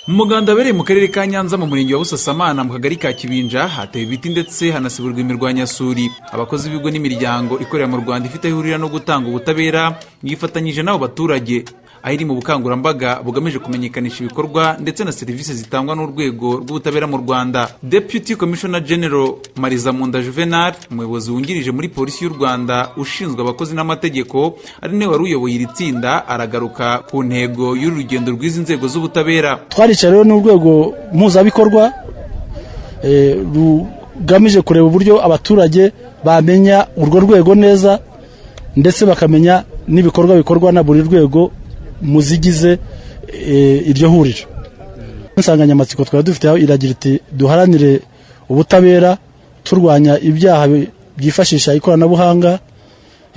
Mu muganda wabereye mu Karere ka Nyanza, mu Murenge wa Busasamana, mu Kagari ka Kibinja, hatewe ibiti ndetse hanasiburwa imirwanyasuri. Abakozi b'ibigo n'imiryango ikorera mu Rwanda ifite aho ihurira no gutanga ubutabera yifatanyije n'abo baturage, aho iri mu bukangurambaga bugamije kumenyekanisha ibikorwa ndetse na serivisi zitangwa n'urwego rw'ubutabera mu Rwanda. Deputy Commissioner General Marizamunda Juvenal, umuyobozi wungirije muri Polisi y'u Rwanda ushinzwe abakozi n'amategeko, ari nawe wari uyoboye iri tsinda, aragaruka ku ntego y'uru rugendo rw'izi nzego z'ubutabera. Twaricaye rero n'urwego mpuzabikorwa rugamije kureba uburyo abaturage bamenya urwo rwego neza, ndetse bakamenya n'ibikorwa bikorwa na buri rwego mu zigize iryo huriro. Insanganyamatsiko twari dufite aho iragira iti: "Duharanire ubutabera turwanya ibyaha byifashisha ikoranabuhanga,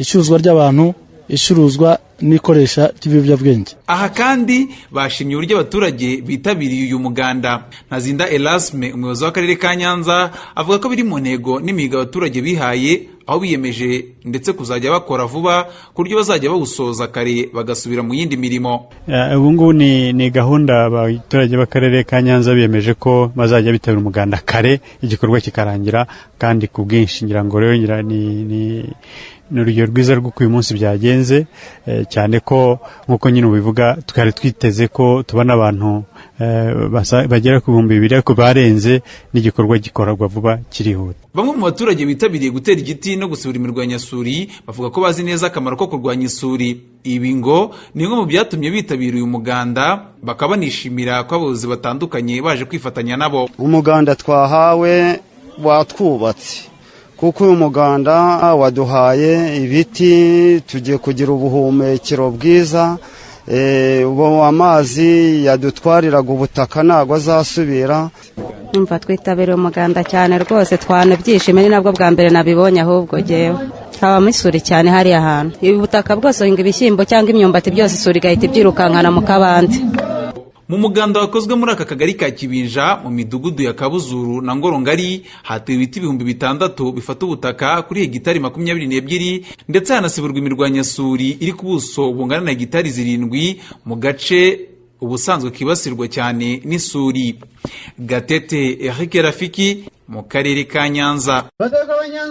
icuruzwa ry'abantu, icuruzwa n'ikoresha ry'ibiyobyabwenge." Aha kandi bashimye uburyo abaturage bitabiriye uyu muganda. Ntazinda Erasme, umuyobozi w'Akarere ka Nyanza, avuga ko biri mu ntego n'imihigo abaturage bihaye, aho biyemeje ndetse kuzajya bakora vuba ku buryo bazajya bawusoza kare bagasubira mu yindi mirimo. Ubu ngubu ni gahunda abaturage b'Akarere ka Nyanza biyemeje ko bazajya bitabira umuganda kare, igikorwa kikarangira kandi ku bwinshi. Ngira ngo rero ngira ni urugero rwiza rw'uko uyu munsi byagenze, cyane ko nk'uko nyine ubivuga, twari twiteze ko tubona abantu bagera ku 2000, ariko barenze, n'igikorwa gikorwa vuba, kirihuta. Bamwe mu baturage bitabiriye gutera igiti no gusibura imirwanyasuri bavuga ko bazi neza akamaro ko kurwanya isuri. Ibi ngo ni bimwe mu byatumye bitabira uyu muganda, bakaba banishimira ko abayobozi batandukanye baje kwifatanya nabo. Umuganda twahawe watwubatse, kuko uyu muganda waduhaye ibiti, tugiye kugira ubuhumekero bwiza. Ubu amazi yadutwariraga ubutaka ntabwo azasubira. Numva twitabiriye umuganda cyane rwose, twanabyishimiye. Ni nabwo bwa mbere nabibonye. Ahubwo jyewe habamo isuri cyane hariya hantu, ibi butaka bwose uhinga ibishyimbo cyangwa imyumbati, byose isuri igahita ibyirukankana mu kabande. Mu muganda wakozwe muri aka kagari ka Kibinja, mu midugudu ya Kabuzuru na Ngorongari, hatewe ibiti 6000 bifata ubutaka kuri hegitari 22, ndetse hanasiburwa imirwanyasuri iri ku buso bungana na hegitari 7 mu gace ubusanzwe kibasirwa cyane n'isuri. Gatete Eric Rafiki, mu Karere ka Nyanza. Dufatanye.